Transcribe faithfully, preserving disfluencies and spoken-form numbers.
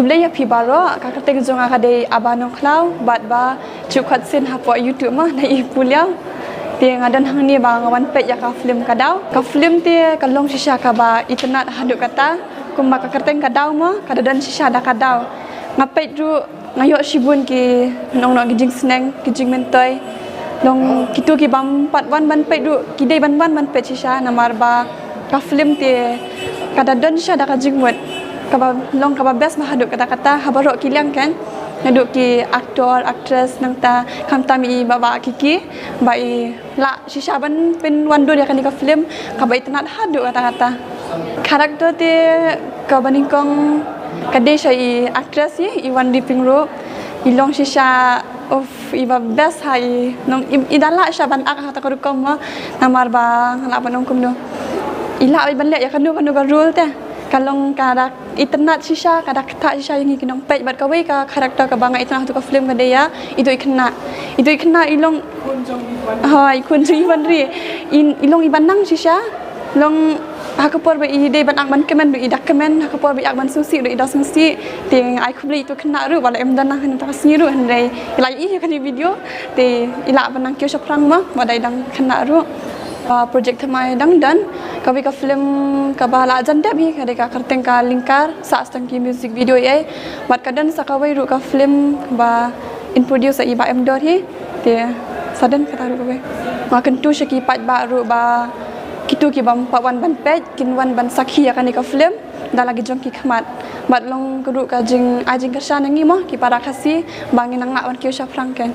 Khublei ïa phi baroh, ka kyrteng jong nga ka dei Aba Nongkhlaw, bad ba ju khot sien hapoh YouTube mo, na i Puliaw. Te nga don hangne ba nga wan peit ïa ka film Ka Daw. Ka film te ka long shisha kaba itynnad haduh katta, kumba ka kyrteng Ka Daw mo, ka da don shisha da ka daw. Nga peit ruh, nga ïoh shibun ki nongno ki jingsneng, ki jingmyntoi. Long kito ki bym pat wan ban peit ruh, ki dei ban wan ban peit shisha namar ba ka film te ka da don shisha da ka jingmut, kaba long kaba best ba haduh katta katta ha baroh ki liang kan. Naduh ki actor, actress nangta khamtam i Bah Bah Kiki ba i lah shisha ban pynwandur ïa kane ka film kaba itynnad haduh katta katta. Character te kaba nyngkong ka dei sha i actress i, i Wanriping ruh. I long shisha, uff, i ba best ha i. Nong i, i da lah shisha ban act ha kata ka rukom mo, namar ba nga lah ban ong kumno, i lah ban leh ïa kano kano ka role te. Ka long ka da itynnad shisha, ka da ktah shisha ïa ngi ki nongpeit. Bad kawei ka character kaba nga itynnad ha tu ka film ka dei ïa i Doi Khynnah. I Doi Khynnah i long, ha, i khun jong i Wanri. I, i long i ba nang shisha. Long ha ka por ba i dei ban act ban kmen ruh i da kmen, ha ka por ba i act ban sngewsih ruh i da sngewsih. Te ai khublei i Doi Khynnah ruh ba la ym don hangne mynta ka sngi ruh, hynrei i la ïohi ïa kane video. Te i lah ban nang kiew shaphrang mo ba dei dang khynnah ruh. Ah, project thymmai dang don, kawei ka film kaba la jan dep hi ka dei ka kyrteng ka Lyngkar, sah tang ki music video ei. Bad ka don sa kawei ruh ka film ba in produce i Bah Emdor hi. Te sa don kata ruh kawei. Nga kyntu sha ki paidbah ruh ba kito ki bym pat wan ban peit kin wan ban sakhi ïa kane ka film da la ki jong ki khmat. Bad long ka ruh ka jing, ai jingkyrshan ïa ngi mo ki para Khasi ba ngin nang lah wan kiew shaphrang kan.